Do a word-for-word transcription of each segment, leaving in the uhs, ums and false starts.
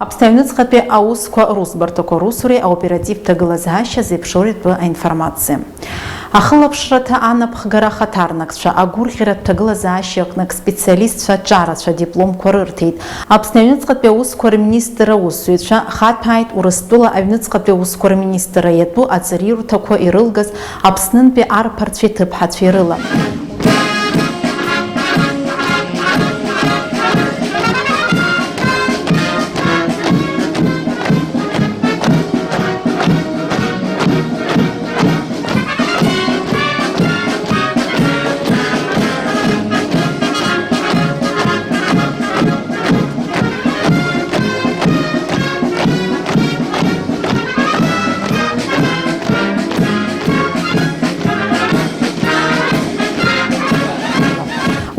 Аԥсны аҩныҵҟатәи аусқәа русбарҭақәа русуреи аоперативтә ҭагылазаашьа зеиԥшроу ртәы аинформациа. Ахылаԥшраҭа анапхгара ахаҭарнакцәа агәырӷьаратә ҭагылазаашьа аҟны специалистцәа аҿарацәа дипломқәа рырҭеит. Аԥсны аҩныҵҟатәи аусқәа рминистр аусзуҩцәа хаҭәааит Урыстәыла аҩныҵҟатәи аусқәа рминистр иатәу аҵариурҭақәа ирылгаз Аԥснынтәи арԥарцәеи ҭыԥҳацәеи рыла.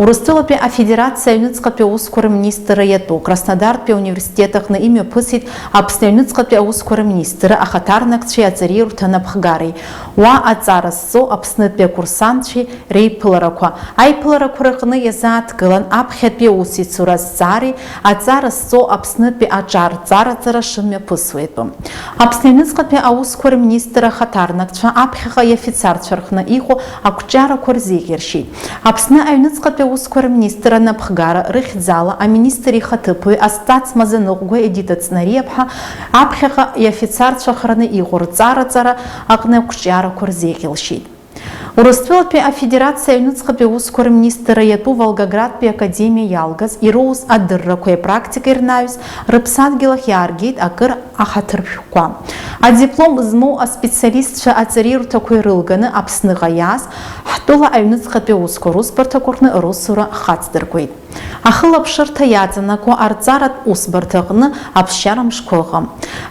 Урыстәылатәи Афедерациа аҩныҵҟатәи аусқәа рминистр иатәу, Краснодартәи ауниверситет аҟны имҩаԥысит Аԥсны аҩныҵҟатәи аусқәа рминистр ахаҭарнакцәеи аҵариурҭа анапхгареи. Уа аҵара зҵоу Аԥснытәи акурсантцәеи реиԥыларақәа. Аиԥыларақәа рыҟны иазааҭгылан аԥхьатәи аусеицура азҵаареи аҵара зҵоу Аԥснытәи аҿар ҵараҵара шымҩаԥысуа атәы. Аԥсны аҩныҵҟатәи аусқәа рминистр ахаҭарнакцәа аԥхьаҟа иофицарцәа рҟны иҟоу ақәҿиарақәа рзеиӷьаршьеит. Аԥсны аҩныҵҟатәи аусқәа рминистр анапхгара рыхьӡала аминистр ихаҭыԥуаҩ Астаҵмазаныҟәга Едита Ҵнариаԥҳа аԥхьаҟа иофицарцәа храны иҟоу рҵараҵара аҟны ақәҿиарақәа рзеиӷьалшьеит. Урыстәылатәи Афедерациа аҩныҵҟатәи аусқәа рминистр иатәу Волгоградтәи академиа иалгаз, ироуз адыррақәеи апрактикеи рнаҩс, рыԥсадгьыл ахь иааргеит акыр ахаҭыршәҟәқәа. Адиплом змоу аспециалистцәа аҵариурҭақәа ирылганы Аԥсныҟа иааз, ҳтәыла аҩныҵҟатәи аусқәа русбарҭақәа рҟны русура хацдыркуеит. Ахылаԥшырҭа иаҵанакуа арҵаратә усбарҭа аҟны аԥсшьара мшқәа ыҟам.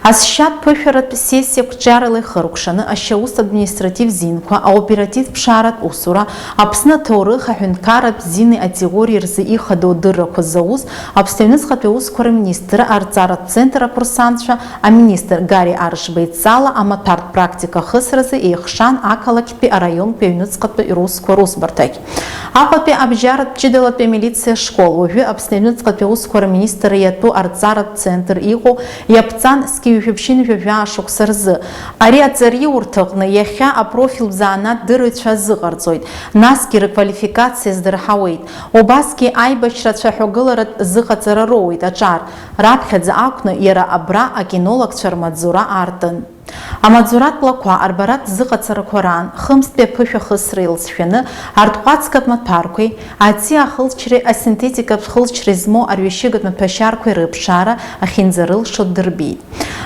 Асшьатә ԥышәаратә сессиа қәҿиарала ихыркәшаны ашьаус административ зинқәа, аоперативтә ԥшааратә усура, Аԥсны аҭоурых, аҳәынҭқарратә зини атеориеи рзы ихадоу адыррақәа зауз Аԥсны аҩныҵҟатәи аусқәа рминистр арҵаратә центр акурсантцәа аминистр Гари Аршба идҵала амаҭәартә практика ахысразы еихшан ақалақьтәи араионтәи аҩныҵҟатәи русқәа русбарҭахь. Аҟәатәи абжьаратә ҷыдалатәи амилициа школ, уажәы Аԥсны аҩныҵҟатәи аусқәа рминистр иатәу арҵаратә центр иҟоу иаԥҵан зқьи жәшәи ԥшьынҩажәи жәаа шықәса рзы. Ари аҵариурҭаҟны иахьа апрофильтә занааҭ дырҩцәа азыҟарҵоит, насгьы рквалификациа здырҳауеит. Убасгьы аибашьра цәаҳәагыларатә зыҟаҵара роуеит аҿар. Раԥхьаӡа акәны иара абра акинологцәа рмаҵзура аартын. Амаҵзуратә лақәа арбаратә зыҟаҵарақәа раан, хымзтәи аԥышәа ахысра еилзшәаны, арҭҟәацгатә маҭәарқәеи, аҵиаа ахылҵшьҭреи асинтетикатә хылҵшьҭреи змоу арҩашьыгатә маҭәашьарқәеи рыԥшаара ахьынӡарылшо дырбеит.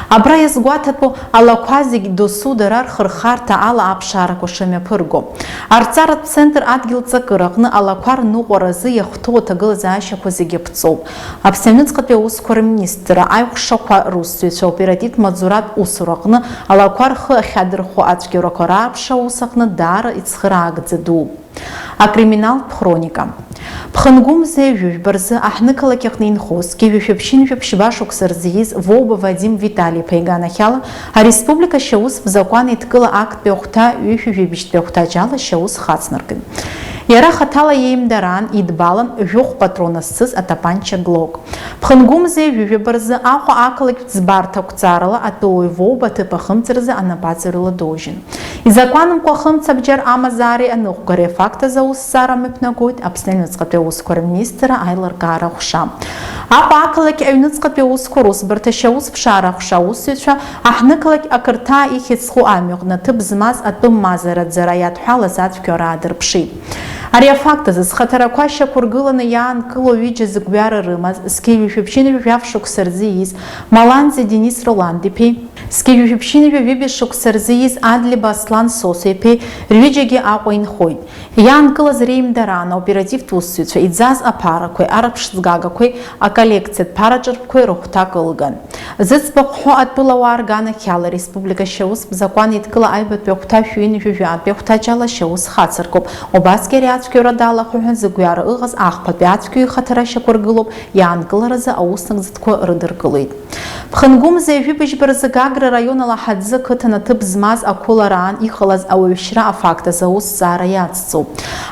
Абра иазгәаҭатәу алақәа зегь досу дара рхырхарҭа ала аԥшаарақәа шымҩаԥырго. Арҵаратә центр адгьыл ҵакыра аҟны алақәа рныҟәара азы иахәҭоу аҭагылазаашьақәа зегьы ԥҵоуп. Аԥсны аҩныҵҟатәи аусқәа рминистрра аиҟәшақәа русзуҩцәа аоперативтә маҵзуратә усураҟны алақәа рхы ахьадырхәо ацәгьоурақәа раарԥшра аус аҟны даара ицхыраагӡа дууп. Акриминалтә хроника. Ԥхынгәымза ҩажәи жәба рзы аҳҭнықалақь аҟны инхо зқьи жәшәи ԥшьынҩажәи ԥшьба шықәса рзы ииз Воуба Вадим Витали-иԥа иганахьала ареспублика ашьаустә закәан еидкыла актәи ахәҭа ҩышәи жәибжьтәи ахәҭаҷ ала ашьаус хацнаркит. Иара хаҭала иеимдараан, идбалан жәохә патрон зцыз атапанча Глок. Ԥхынгәымза ҩажәи жәаба рзы Аҟәа ақалақьтә ӡбарҭа ақәҵарала атәылауаҩ Воуба аҭыԥ ахымҵразы анапаҵаҩрала доужьын. Изакәанымкәа ахымцабџьар амазаареи аныҟәгареи афакт азы аусҭҵаара мҩаԥнагоит Аԥсны аҩныҵҟатәи аусқәа рминистрра аилыркаара аҟәша. Аҟәа ақалақь аҩныҵҟатәи аусқәа русбарҭа ашьаусԥшаара аҟәша аусзуҩцәа аҳҭнықалақь Ақырҭаа ихьӡ зху амҩаҟны аҭыԥ змаз атәым мазара аӡара иадҳәалаз ацәгьоура аадырԥшит. Ари афакт азы зхаҭарақәа шьақәыргыланы иаанкылоу ҩыџьа зыгәҩара рымаз, зқьи жәшәи ԥшьынҩажәи жәаф шықәса рзы ииз Маланӡиа Денис Роланд-иԥеи, зқьи жәшәи ԥшьынҩажәи жәибжь шықәса рзы ииз Адлеиба Аслан Сосо-иԥеи рҩыџьагьы Аҟәа инхоит. Иаанкылаз реимдараан аоперативтә усзуҩцәа иӡаз аԥарақәеи арыԥшӡгагақәеи аколлекциатә ԥараҿырԥқәеи рыхәҭак ылган. Зыӡбахә ҳәо атәылауаа рганахьала ареспублика ашьаустә закәан еидкыла аҩбатәи ахәҭа шәи ҩынҩажәи жәаатәи ахәҭаҷ ала ашьаус хацыркуп. Убасгьы ари ацәгьоура далахәу ҳәа зыгәҩара ыҟаз ахԥатәи ацәгьоу ихаҭара шьақәыргылоуп, иаанкыларазы аус нагӡатәқәа рыдыркылеит. Ԥхынгәымза ҩажәи быжьба рзы Гагра раион Алаҳаӡы ақыҭан аҭыԥ змаз ақәылараан иҟалаз ауаҩшьра афакт азы аусҭҵаара иацҵоуп.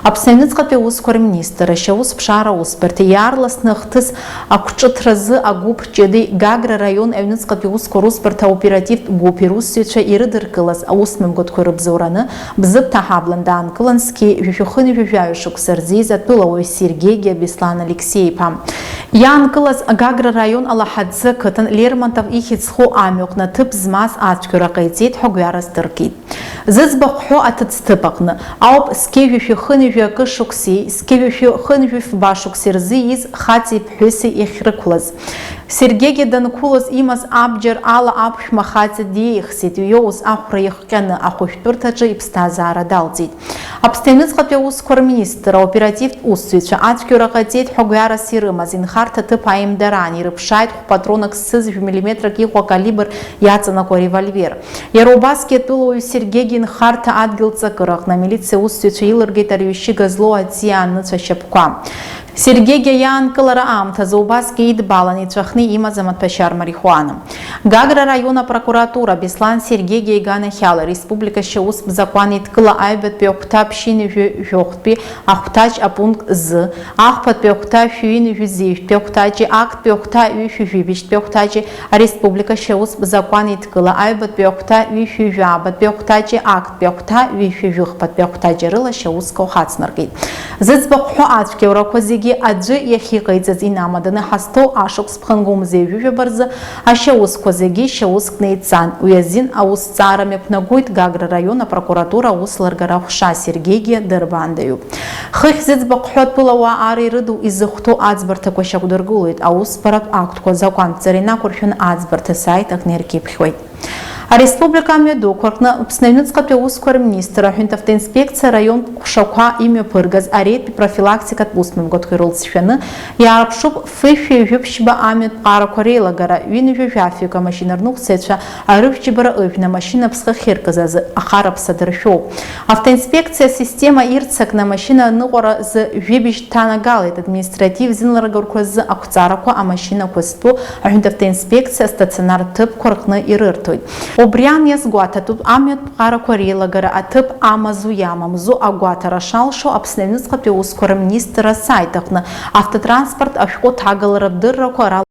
Аԥсны аҩныҵҟатәи аусқәа рминистр, ашьаусԥшаара аусбарҭеи иаарласны ахҭыс ақәҿыҭразы агәыԥ ҷыдеи Гагра раион аҩныҵҟатәи аусқәа русбарҭа аоперативтә гәыԥи русзуҩцәа ирыдыркылаз аусмҩаԥгатәқәа рыбзоураны Бзыԥҭа аҳаблан даанкылан зқьи жәшәи хынҩажәи жәаҩа шықәса рзы ииз атәылауаҩ Сергеи Гиа Беслан Алексеи-иԥа. Иаанкылаз Гагра раион Алаҳаӡы ақыҭан Лермонтов ихьӡ зху амҩаҟны аҭыԥ змаз ацәгьара ҟаиҵеит ҳәа гәҩарас дыркит. Зыӡбахә ҳәо аҭыӡҭыԥ аҟны ауп зқьи жәшәи хынҩажәи акы шықәсеи зқьи жәшәи хынҩажәи фба шықәсеи рзы ииз хаҵеи ԥҳәыси иахьрықәлаз. Сергеигьы данқәылоз имаз абџьар ала аԥшәма хаҵа диеихсит, иоуз ахәра иахҟьаны ахәышәтәырҭаҿы иԥсҭазаара далҵит. Аԥсны аҩныҵҟатәи аусқәа рминистр, аоперативтә усзуҩцәа ацәгьоура ҟаиҵеит ҳәа гәҩарас ирымаз инхарҭа ҭыԥ аимдараан ирыԥшааит хә-патронак ссызжә миллиметрак иҟоу акалибр иаҵанакуа револьвер. Иара убасгьы атәылауаҩ Сергеигьы инхарҭа адгьыл ҵакыраҟны амилициа усзуҩцәа илыргеит арҩышьыга злоу аӡиа аныцәа шьапқәа. Сергеигьы иаанкылара аамҭазы убасгьы идбалан иҵәахны имаз амаҭәашьар марихуана. Гагра раион апрокуратура Беслан Сергеигьы иганахьала республика шьаус закәан еидкыла аҩбатәи ахәҭа ԥшьынҩажәи жәохәтәи ахәҭаҷ апункт З, ахԥатәи ахәҭа шәҩынҩажәи зеижәтәи ахәҭаҷи, актәи ахәҭа ҩышәи жәибжьтәи ахәҭаҷи, ареспублика шьаус закәан еидкыла аҩбатәи ахәҭа ҩышәи жәабатәи ахәҭаҷи, актәи ахәҭа ҩышәи жәыхԥатәи ахәҭаҷи рыла шьауск ухацнаркит. Зыӡбахә ҳәо ацәгьоурақәа зегьы аӡәы иахьиҟаиҵаз инамаданы ҳазҭоу ашықәс ԥхынгәымза ҩажәижәаба рзы ашьаусқәа зегьы шьаускны еидҵан. Уи азин аусҭҵаара мҩаԥнагоит Гагра раион апрокуратура аусеилыргара аҟәша Сергеигьы дырбаандаҩуп. Хыхь зыӡбахә ҳәо атәылауаа ара ирыду изыхәҭоу аӡбарҭақәа шьақәдыргылоит, аусбаратә актқәа закәанҭҵара инақәыршәаны аӡбарҭа асаит аҟны иркьыԥхьуеит. Ареспублика амҩадуқәа рҟны Аԥсны аҩныҵҟатәи аусқәа рминистр аҳәынҭ автоинспекциа араионтә ҟәшақәа имҩаԥыргаз ареитәи профилактикатә усмҩаԥгатәқәа ирылҵшәаны иаарԥшуп фышәи жәиԥшьба амҩатә ҟарақәа реилагара, ҩынҩажәи жәафҩык амашьына рныҟәцаҩцәа арыжәтәыбжьара ыжәны амашьына аԥсҟы ахьыркыз азы ахара ԥса дыршәоуп. Автоинспекциа асистема ирццакны амашьына аныҟәара азы жәибжь дҭанагалеит, административ зинеилагарақәа рзы ақәҵарақәа амашьынақәа зтәу аҳәынҭ автоинспекциа астационар ҭыԥқәа рҟны ирырҭоит. Убри аан иазгәаҭатәуп амҩатә ҟарақәа реилагара аҭыԥ амазу иамамзу агәаҭара шалшо Аԥсны аҩныҵҟатәи аусқәа рминистр асайт аҟны автотранспорт ашәҟәы ҭагалара адыррақәа